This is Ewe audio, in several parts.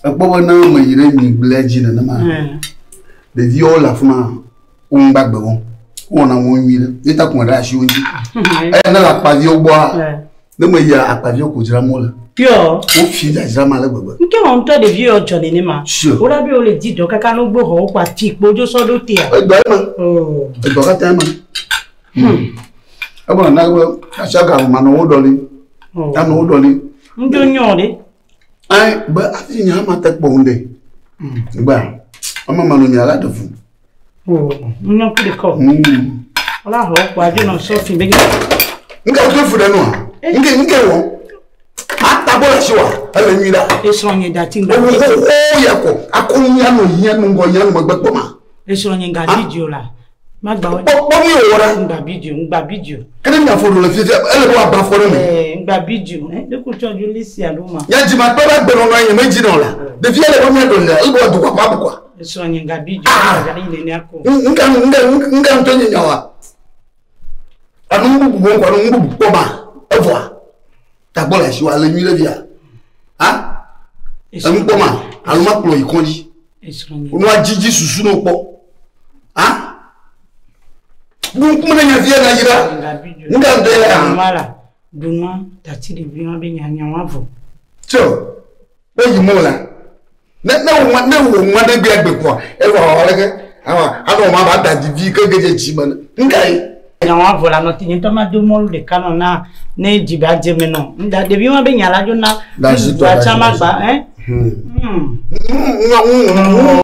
Ekpɔ be ne meyi ɖe nyigblea dzi nenema, ɖeviwo le afi ma, wo ŋgba gbe wɔm. Wowɔna wo nyui ɖe. Ye ta kɔme ɖe asi wo ŋuti. Eya ne le akpaviwo gbɔa, ne meyia akpaviwo ko dzram wole. Piɔ. Wofi dzadzra ma ale gbegbe. Nke wɔ ŋutɔ ɖevi yɔ dzɔ nenema. Sure. Wo la be wole di dɔ kaka no gbɔ xɔ wokɔ ati kpo dzo sɔ ɖo tea. Edɔ ema. Oh. Edɔ katã ema. Egblɔ na be asiaga manɔ wo ɖɔli. Oh. Anɔ wo ɖɔli. Ŋdzo nyɔ ɖe. Ayi be afi nya ma te kpɔ ŋde. Gba. Ama manɔ nya la ɖe fu. Oh. Nyɔ ku ɖeka. Wala xɔ kpo adzo nɔ sɔ fi be. Nke wo fu ɖe nua? Nke nke wɔ? Atagbɔ le asi wa? Ele nyui ɖa. Esrɔ̃ nye dati ŋgba. Ewu xoxo ya kɔ. Akɔ nu ya nɔ yia nu ŋgɔ yia nu megbe kpɔ ma. Esrɔ̃ nye ŋga video la. Magba wɔ. Kpɔ kpɔ nu yi wòwɔ ɖa. Ŋgba video, ŋgba video. Ke ne mia fɔ ɖo le fiafia, ele be woagba afɔ ɖe me. Eh, ŋgba video. Eh, ɖeko tsɔ dzo lisi alo ma. Nya dzi ma kpe be agbenɔnɔ nye medzi nɔ la. Ɖevia le be mia ɖo le, ele be woado kpakpa bukua. Esrɔ̃ nye ŋga video. Ah. Ŋga yi nene akɔ. Nka nka nka ŋutɔ nye nya wa. Anu bubu wɔm kɔ anu bubu kpɔ ma. Evɔa. Tagbɔ le asi wa le nyui ɖe via. Ha? Enu kpɔ ma. Alo ma kplɔ yi kɔdzi. Esrɔ̃ nye. Nua dzidzi susu no kpɔ. Ha? Bu ŋkume ne nya via na yi ɖa. Ŋga video. Nka ŋutɔ ye la. Dunua la. Dunua dati ɖevi ma be nya nya wa vɔ. Tsɔ. Wo yi mɔ la. Ne ne wo ne wo ŋua ɖe gbea gbe kɔa, evɔ wɔ leke. Awa anɔ ma ba da dzivi ke ge dze dzi me ne. Nka ye. Nya wa vɔ la nɔ ti nye ŋutɔ ma do mɔlu ɖeka nɔ na ne dzi ba dze me nɔ. Ŋda ɖevi ma be nya la dzo na. Ɖasi tɔ, Bua tsã ɖasi, ma ɖasi. gba eh. Hmm. Mm, mm, mm.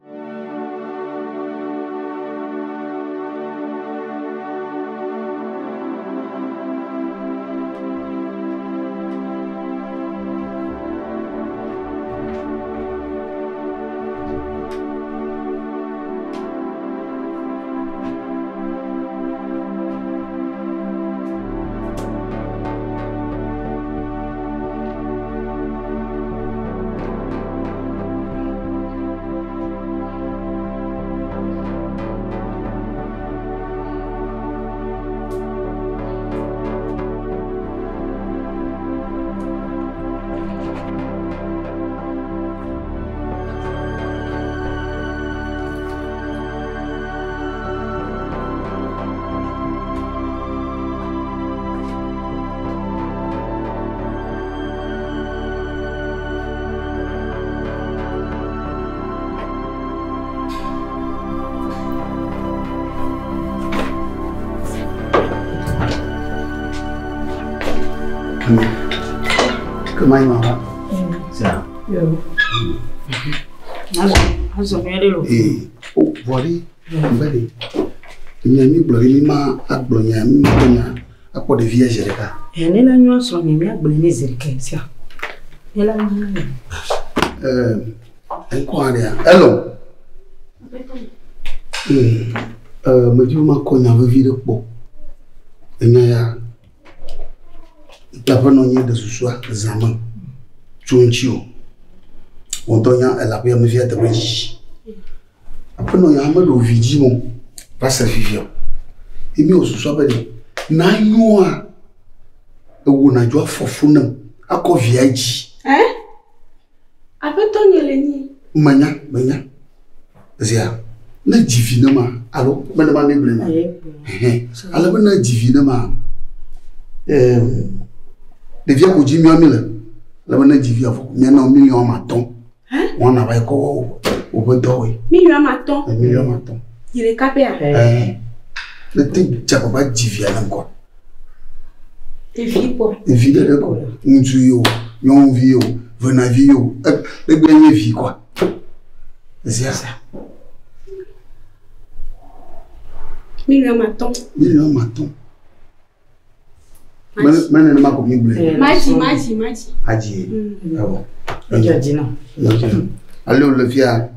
Ke ma yi ma va. Sia. Yo. Azɔ azɔ nyuie ɖe lo. Ee, o vɔ ɖe, ŋgbe ɖe. Nya mi gblɔ ɖe mi ma agblɔ nya mi ma gblɔ nya akpɔ ɖevia zi ɖeka. Eh, ne la nyɔ srɔ̃ nye mía gblẽ ne zi ɖeka sia. Ne la nyɔ. Ɛɛ, ŋkɔ aɖea, elo. Hmm, ɛɛ, medi be makɔ nya vevi ɖe kpɔ. Enya ya, teƒe nɔ nye ɖe susua zã me tso ŋuti o. Wò ŋutɔ nya ele aƒea me fia teƒe dzidzi. Aƒenɔ ya meɖo vi dzi mo va se fifia o. Ye mi wɔ susua be ɖe nanyoa ewo nadzo afɔ fu nam akɔ via dzi. Eh? Aƒetɔ nye le nyi. Menya, menya. Zia, ne dzi vi ne ma alo mene ma mi gblɔe ma. Ɛhɛn. Ale be ne dzi vi ne ma, ɛɛ, ɖevia ko dzi mía mi le. Ale be ne dzi via vɔ, míanɔ miliɔn ame atɔ̃. Wɔna va yi kɔ wɔ woƒe dɔwoe. Miliɔn ame atɔ̃. Miliɔn ame atɔ̃. Yi ɖeka pɛa? Ɛɛ. Ne te dze agbagba dzi via ne ŋkɔ. Evi kpɔ. Evi ɖe ɖe kɔ. Ŋutsu ye o, nyɔnuvi ye o, venavi ye o. Egbe nye vi kɔa. Zia. Miliɔn ame atɔ̃. Miliɔn ame atɔ̃. Mene nenema ko mi gblɔe. Madzi, madzi, madzi. Adzi ye. Awɔ. Edzɔ dzi na. Ale wòle fia,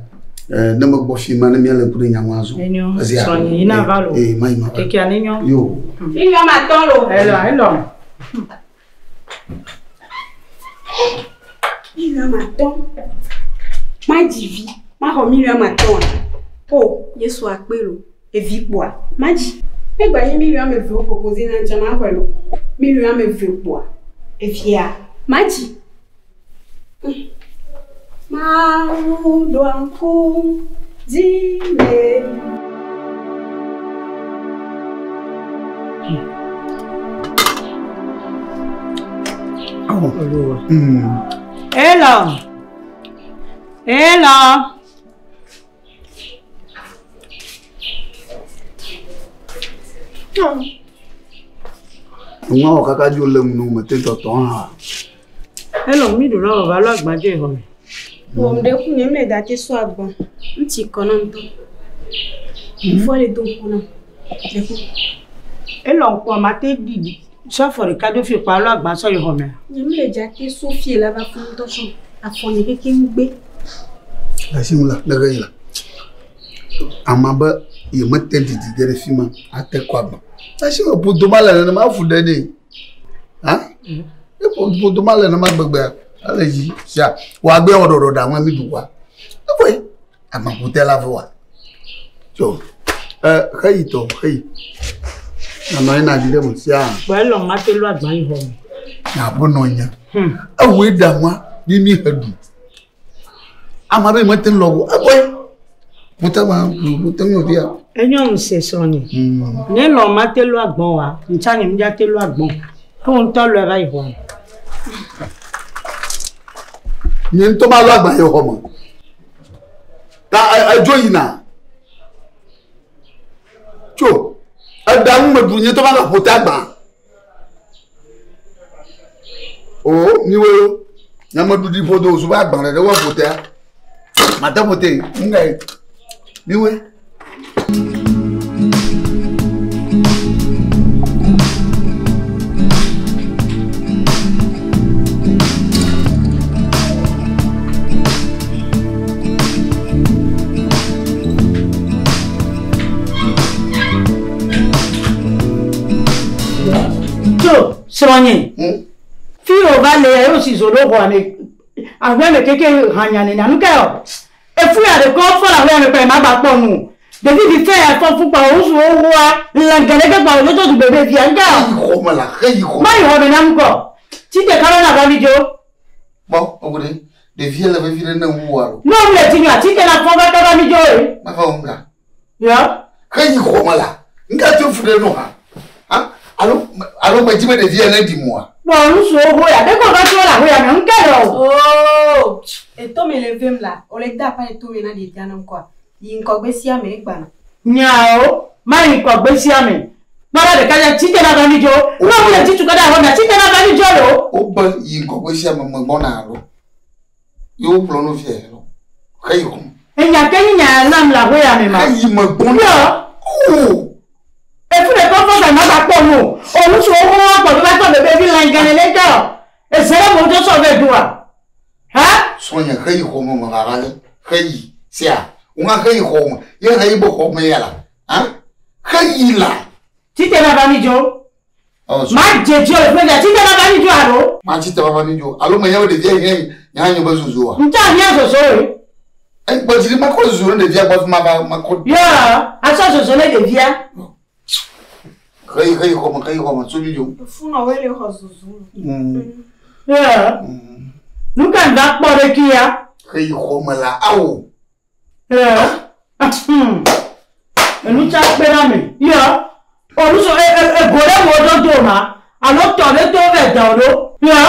eh, ne megbɔ fi ma ne míale ŋku ɖe nya ŋu azɔ. Enyo. Ezia. Srɔ̃ nye yina va lo. Ee, ma yi ma va. Kekea ne nyɔ. Yo. Miliɔn ame atɔ̃ lo. Elɔ, elɔ. Miliɔn ame atɔ̃. Madzi vi. Maxɔ miliɔn ame atɔ̃a. O, Yesu akpe lo. Evi kpoa. Madzi. Egba nye miliɔn ame eve wo propose na ŋtsã maxɔe lo. Miliɔn ame eve kpoa. Evia. Madzi. Mawu ɖoa ŋku dzinye. Hello. Hello. Nua wɔ kaka dzo le ŋu mete tɔtɔ hã. Hello, mi ɖo la wɔ va lɔ agbadze xɔ me. Wɔm ɖe ku nye me date sɔ agbɔn. Ŋuti kɔ na ŋutɔ. Fɔ le do ŋku nam. Ɖe ku. Elɔ ŋkɔ ma te ɖiɖi sɔ afɔ ɖeka ɖo fi kpa lɔ agba sɔ yi xɔ me. Nye me date so fie la va fún ŋutɔ sɔ. Afɔ nye keke ŋugbe. Asi ŋu la, ne yi la. Ama be ye mete didi ge ɖe fi ma ate kɔ agba. Asi me ƒodo ma le nenema afu ɖe ne. Ha? Ne ƒodo ma le nenema gbegbea, ale dzi sia. Wɔ agbe wɔ ɖɔɖɔ ɖa ŋu mi ɖu wa. Evoe agba ƒote la vɔ wa. Tso. Xeyi tɔ, xeyi. Nanɔ anyi na dzi ɖe me sia. Kpɔ elɔ ma te lɔ agba yi xɔ me. Nyaƒe nɔ nye. Ewoe ɖa ŋua, mi mi he ɖu. Ame aɖe mete lɔ o. Evoe. Ƒote ma, ƒote ŋu fia. Enyo nu se srɔ̃nye. Ne lɔ ma te lɔ agbɔn wa, ntsa nye ŋdza te lɔ agbɔn. Ke wo ŋutɔ lɔe va yi xɔ me. Nye ŋutɔ ma lɔ agba yi xɔ me. Ta edzo yina. Tso. Eɖa ŋu me ɖu nye ŋutɔ ma le ƒote agba. O miwo nyameɖuɖi ƒodo zu be agba ɖe ɖe wa ƒotea. Mate ƒote ŋga yi. Miwoe. Tso srɔ̃nye. Fi wo va le ya si zo ɖo xɔa me. Aƒea me keke hanya nena nu ka yɔ. Efu ya ɖe kɔ fɔ le aƒea me kpa ma gba kpɔ nu. Ɖevi vi fɛ ya fɔ fu kpa wo su wo hoa le gɛlɛgɛ kpa wo to du bebe via nu ka yɔ. Xeyi xɔ me la, xeyi xɔ. Ma yi xɔ me na nu kɔ. Tite kaba na va mi dzo. Bɔ, ogo ɖe, ɖevia le vevi ɖe ne wu wa lo. Ne wo le tinya, tite na fɔ va kaba mi dzo ye. Ma va wo ŋga. Yɔ. Xeyi xɔ me la, ŋga tso fu ɖe no ha. Ha? Alo, alo me dzi be ɖevia ne ɖi mua. Kpɔ nu su wo ho ya, ɖe ko va tso le aƒea me, nu ka yɔ. Oo, eto me le vem la, o le da pa eto me na ɖevia na ŋkɔa. Yi ŋkɔgbe sia me egbana. Nyawo, ma yi ŋkɔgbe sia me. Kpɔɖa ɖeka dza tite na va mi dzo. Ne wo le titu ka ɖe aƒe me, tite na va mi dzo lo. Wo be yi ŋkɔgbe sia me me gbɔna alo. Ye wo kplɔ nu fia lo. Xeyi xɔ me. Enya ke nyi nya nam le aƒea me ma. Xeyi me gbɔna. Yɔ. Oo. Efu ɖe kɔ fɔ ma ba kpɔ nu. Òun sọ owó wọn pọ̀ tó bá tọ̀ bèbè bí lẹ́ngẹ̀lẹ́ lẹ́jọ́. Èsè rẹ̀ mò ń tó sọ fẹ́ dùn wa. Ha? Sɔnya xeyi xɔ me me va va le. Xeyi sia. Ŋua xeyi xɔ me. Ye xeyi be xɔ me ya la. Ha? Xeyi la. Tite na va mi dzo. Ɔ, Ma dze dzo le fɛn tite na va mi dzo alo. Ma tite va va mi dzo. Alo me ya be ɖevia yi nya nyo be zozo wa. Ntsa mia zozo ye. E gbɔ dzi ma kɔ zozo ne ɖevia gbɔ fi ma va ma kɔ. Yɔ, asɔ zozo ne ɖevia. Xeyi xeyi xɔ me xeyi xɔ me tso mi dzo. Efu nɔ wo le xɔ zozo. Yɔ. Nu ka ŋva kpɔ ɖe kia? Xeyi xɔ me la awo. Yɔ. Enu tsa kpe na me. Yɔ. Olu sɔ e e ego ɖe wo do do ma. Alo tɔ ɖe to vɛ dɔ ɖo. Yɔ.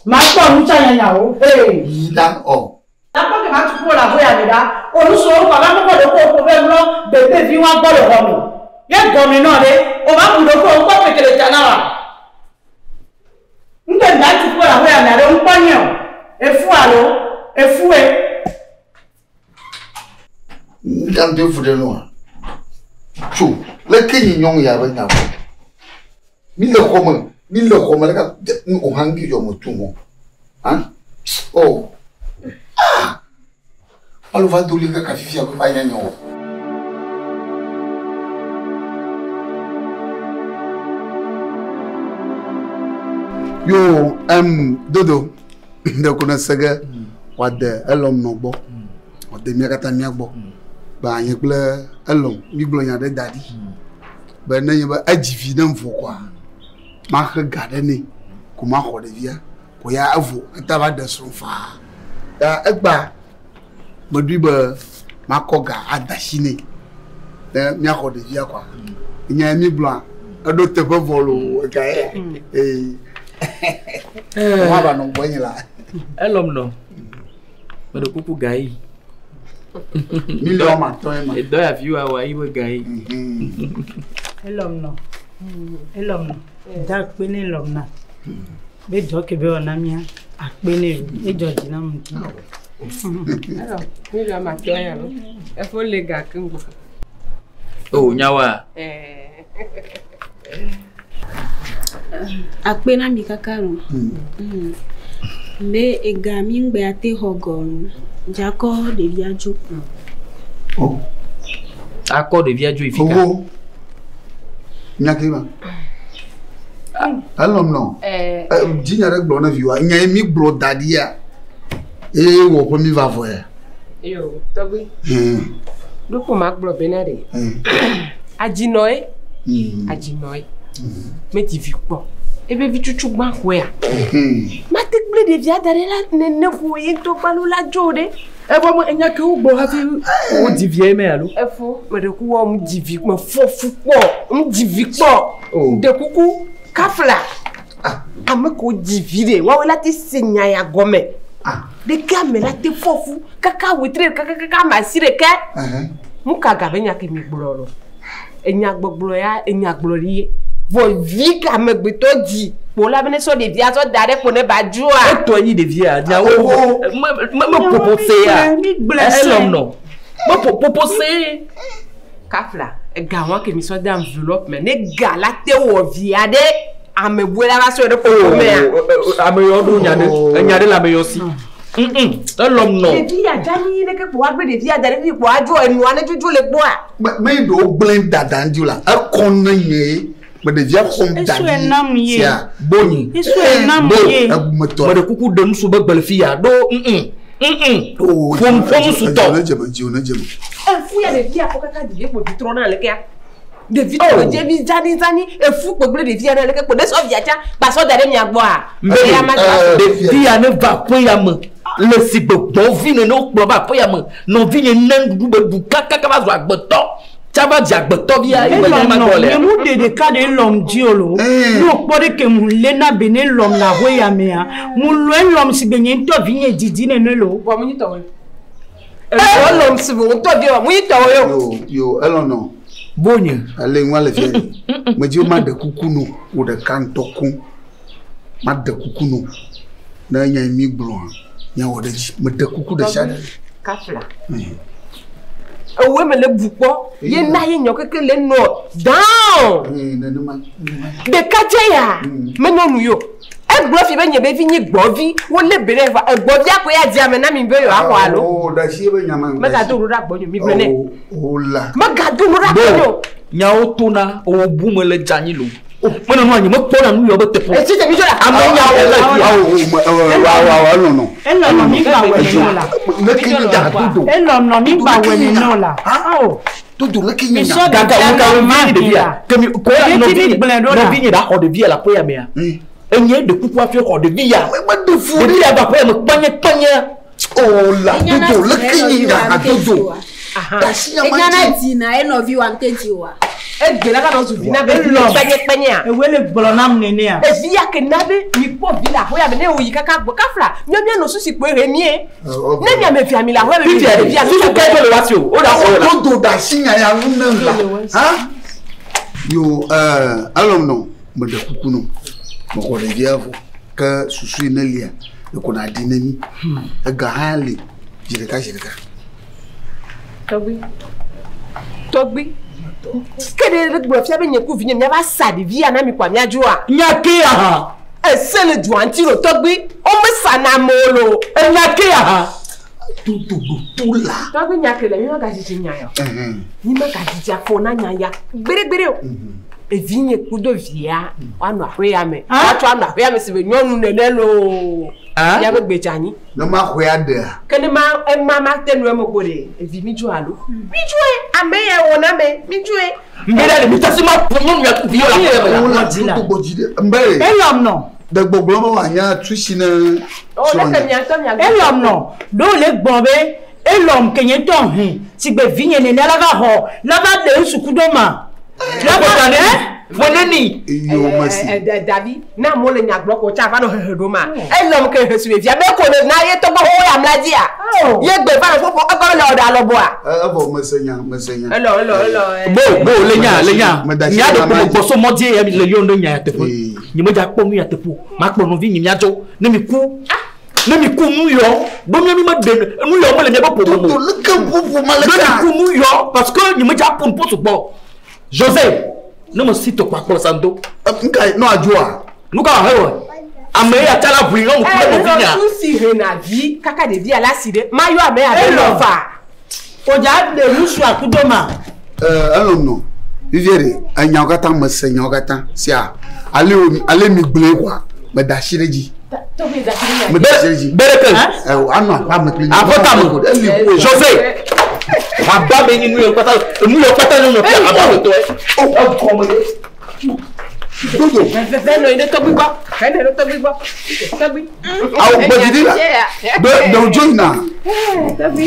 Ma kpɔ nu tsa nyanyawo. Ee. Yi da ɔ. Akpɔ ke ma tu ko la boya me ɖa. Olu sɔ wo kɔ va kɔkɔ ɖe ko ko vɛ mlɔ bebe vi wa gbɔ le xɔ me. Ye gɔme nɔ ɖe. O va ku ɖe ko ŋkɔ kekele tsa na wa. Ŋke ŋda tu ko la boya me alo ŋkpɔ nye o. Efu alo efue. Ŋka ŋdo fu ɖe nua. Tso leke nyi nyɔnu ya be nya gbɔ. Mi le xɔ me, mi le xɔ me ɖeka o hã ŋki dzɔ me tu mo. Ha? Oh. Ah. Alo va do li kaka fifia ko va nya nya o. Yo, dodo, ɖe ko ne sege, wòade elɔm nɔ gbɔ, wòade mía katã mía gbɔ. Be anyi kple elɔm, mígblɔ nya ɖe da ɖi. Be ne nye be edzi vi ne ŋvɔ koa, maxe ga ɖe nɛ, ko maxɔ ɖevia, ko ya evo, eta va ɖe srɔ̃ faa. Ya egba meɖoe be makɔ ga ada asi nɛ ne míaxɔ ɖevia kɔa. Nya mi gblɔa eɖo teƒe vɔ loo ega ya. Ee. Wa ba nɔ gbɔnye la. Elɔm nɔ. Meɖe kuku ga yi. Miliɔn ma tɔ ye ma. Edɔ ya vi wa wa yi be ga yi. Elɔm nɔ. Elɔm nɔ. Da akpe ne elɔm na. Be dɔ ke be wɔna mía akpe ne o. Edzɔ dzi na mu. Alors, miliɔn ma tɔ ya lo. Efo le ga keŋ gbɔ. O nyawa. Akpe na mi kaka lo. Be ega mi ŋgbe ate xɔ gɔ lo. Dzakɔ ɖevia dzo. Oh. Akɔ ɖevia dzo yi fi ka. Owó. Nya ke ma. Elɔm nɔ. Dzinya ɖe gblɔ na viwoa. Nya ye mi gblɔ da ɖia. Eye wɔ ƒe mi va vɔ ya. Yo, tɔgbi. Ɖoko ma gblɔ bena ɖe. Adzinɔe. Adzinɔe. Medzi vi kpɔ. Ebe vi tsutsu gbã xɔea. Mate gblẽ ɖevia da ɖe la nene ƒo ye ŋutɔ gbalu la dzo ɖe. Evɔ me enya ke wo gblɔ hafi wodzi via me alo? Efo, meɖe ku wɔ mu dzi vi me fɔ fu kpɔ, mu dzi vi kpɔ. Ɖe kuku kafla. Ame ko dzi vi ɖe, woawoe la te se nya ya gɔme. Ɖeke ame la te fɔ fu kaka wetre kaka kaka ame asi ɖeke. Mu ka ga be nya ke mi gblɔ lo. Enya gbɔgblɔ ya, enya gblɔ ɖi ye. Vɔ vi ke amegbetɔ dzi kpo la be ne sɔ ɖevia sɔ da ɖe kpo ne ba dzoa. Etɔ nyi ɖevia, nyawo me me popo se ya. Elɔm nɔ. Me popo se. Kafla, ega wɔn ke mi sɔ da enveloppe me ne ga la te wɔ via ɖe ame bue la va sɔ ɖe popo mea. Ame yɔ ɖo nya ɖe, enya ɖe le ame yɔ si. Elɔm nɔ. Ɖevi ya dzani ɖe ke kpo agbe ɖevi ya da ɖe fi kpo adzo enua ne dzodzo le gbɔa. Me me ɖewo gblẽ dada ŋuti la, ekɔ ne nye me ɖevia xɔm da Esue nam ye. Sia. Bonyi. Esue nam ye. Egumetɔ. Meɖe kuku ɖe nusu be gbe le fi ya ɖo. Ƒom ƒom sutɔ. Ne dzeme dziwo ne dzeme. Efu ya ɖevia kɔ kaka ɖevi kpo vi trɔ na leke ya. Ɖevi trɔ dzevi zani zani efu kpo gblẽ ɖevia na leke kpo ne sɔ via tsa kpa sɔ da ɖe mia gbɔa. Mbe Eya ma dza. ɖevi ya ne va aƒe ya me le si gbe gbɔvi nene wokplɔ va aƒe ya me nɔvi nye ne nuɖuɖu be ɖu kakaka va zu agbetɔ tsa va dzi agbetɔ via ye be nya ma gbɔ Elɔm nɔ. lea. Nye mu ɖe ɖeka ɖe elɔm dzi o lo. Ne wòkpɔ ɖe ke mu lé na be ne lɔm le ahoe ya mea, mu lɔ elɔm si be nye ŋutɔ vi nye didi nene lo. Vɔ mu nyi tɔwo. Elɔm si be ŋutɔ vi wɔ mu nyi tɔwo yo. Yo yo elɔm nɔ. Bonye. Ale ŋua le fia yi. Medzi be maɖe kuku no wò ɖeka ŋutɔ ko. Maɖe kuku no. Ne nya yi mi gblɔa, miawɔ ɖe edzi. Meɖe kuku ɖe sia ɖe. Kafla. Ewoe me le bu kpɔ. Ye na ye nyɔ keke le nɔ down. Nenema. Ɖeka dze ya. Menyo nu yo. Egblɔ fi be nye be vi nye gbɔvi. Wole be ɖe va egbɔvia koe ya di ame na mi be yewoaxɔ alo. O ɖe si be nya ma. Megado nu ɖe agbɔnyo mi gblɔ nɛ. O la. Megado nu ɖe agbɔnyo. Nyawo tona wo bu me le dzanyi lo. Menɔ nu anyi mekpɔna nu yɔ be teƒe. Etsi te mi dzo la. Ame nyawo le fia. Awo awo elɔm nɔ. Elɔm nɔ mi gba wɔ nene o la. Leke nye da dodo. Elɔm nɔ mi gba wɔ nene o la. Awo. Dodo leke nye Mi nya. sɔ Gaga ɖevia wo ka na wo ma vi vi ɖevia. la. Kemi ko ya Ɖevi nɔvi mi nye gblẽ ɖo la. nɔvi nye ɖa xɔ ɖevia le aƒe ya mea. Enye ɖe kuku hafi xɔ ɖevi ya. Meɖe fu Ɖevi ya va aƒe ya me kpanye kpanye. O la dodo leke nye nya dodo. Dasi nya ma Enya na dzi. dzi na enɔvi wa ŋute dzi oa. Egbe la va nɔ zu vi na be Elɔm. kpenye kpenyea. Ewoe le gblɔ nam nenea. Evi ya ke na be mi kpɔ vi le aƒe ya me ne woyi kaka gbɔ kafla miɔ mianɔ susi kpoe he mie. Ne miame via mi le aƒe ya me mi Fifia ɖevia mi susu ka to le wa si o. O ɖa xɔ la. Dodo dasi nya ya ŋu ne la. Ha? Yo elɔm nɔ meɖe kuku no. Mexɔ ɖevia vɔ. Ke susu yi ne lia ɖeko na ɖi ne mi. Ega hã li zi ɖeka zi ɖeka. Tɔgbi. Tɔgbi. Ke ɖe ɖe gblɔ fia be nye ku vi nye miava sa ɖevia na mi kɔa miadzoa. Nya ke ya hã. Ese le dua ŋuti lo tɔgbi. Wome sa na amewo lo. Enya ke ya hã. Dodo dodo la. Tɔgbi nya ke le mi ma gadzidzi nya ya o. Mi ma gadzidzi afɔ na nya ya gbeɖegbeɖe o. Evi nye kudo via woanɔ aƒe ya me. Woatsɔ anɔ aƒe ya me si be nyɔnu nene loo. Miabe gbe dze anyi. Ne ma xɔe aɖea. Ke ne ma ema ma te nu eme ko ɖe evi mi dzo alo. Mi dzoe ame ya wɔ na me mi dzoe. Mbe ɖe mi tasi ma ƒo nyɔnu ya ku vi yɔ le aƒe ya me la. O la dodo gbɔ dzi ɖe. Mbe. Elɔm nɔ. De gbɔgblɔ be wòanya tusi ne O leke miatɔ miagblɔ. Elɔm nɔ ɖewo le gbɔn be elɔm ke nye ŋutɔ hɛn si gbe vinye nenea la va xɔ la va ɖe ŋsuku ɖo ma. La va ɖe ƒe neni. Iyo mesi. Davi, ne amewo le nya gblɔ ko tsa va nɔ hehe ɖo ma. Elɔm ke he su ɖevia be ko ne na ye tɔgbe xoxo ya mla dzia. Ye gbe va nɔ ƒoƒo egɔme le ɔɖa lɔbɔa. Evɔ mese nya mese nya. Elɔ elɔ elɔ. Bo bo le nya le nya. Meda asi Nya ɖe ɖe ko mama me gbɔ so mɔdie ya mi le yɔ ɖe nya ya teƒe. Ee. Nye me dza kpɔ nu ya teƒe o. Ma kplɔ nɔvi nye miadzɔ ne mi ku. Ne mi ku nu yɔ. Ɖo mia mi me ɖe nu yɔ mele miaƒe ƒome Toto o. leke ƒoƒo ma Ne leke. mi ku nu yɔ parce que nye me dza ƒo nu ƒo sugbɔ. José ne me si tɔkpa kplɔ sando. Nka nɔ adzoa. Nu ka wɔ hewɔ? Ame ya tsa la ʋui nyɔnu ku ɖe nɔvi nya. Elɔ si hena vi kaka ɖevia la si ɖe. Ma yɔ ame abe Elɔ. lɔ fa. O dza ɖe ŋutsua ku ɖo ma. Elɔm nɔ vivie ɖe enyawo katã mese nyawo katã sia ale wo ale mi gblɔe koa meda asi ɖe dzi. Meda asi ɖe dzi. Bereke. Ɛ anɔ aƒea me kple Aƒeta me. Eli ko. José. Aba be nyi nu yɔ kpata nu yɔ kpata nyɔnu fi aba be tɔe. Egɔme ɖe. Dodo. Vɛ nɔ yi ɖe tɔgbi gbɔ. Vɛ nɔ yi ɖe tɔgbi gbɔ. Tɔgbi. Awo gbɔdidi la. Ɖe ɖe wodzo yina. Tɔgbi.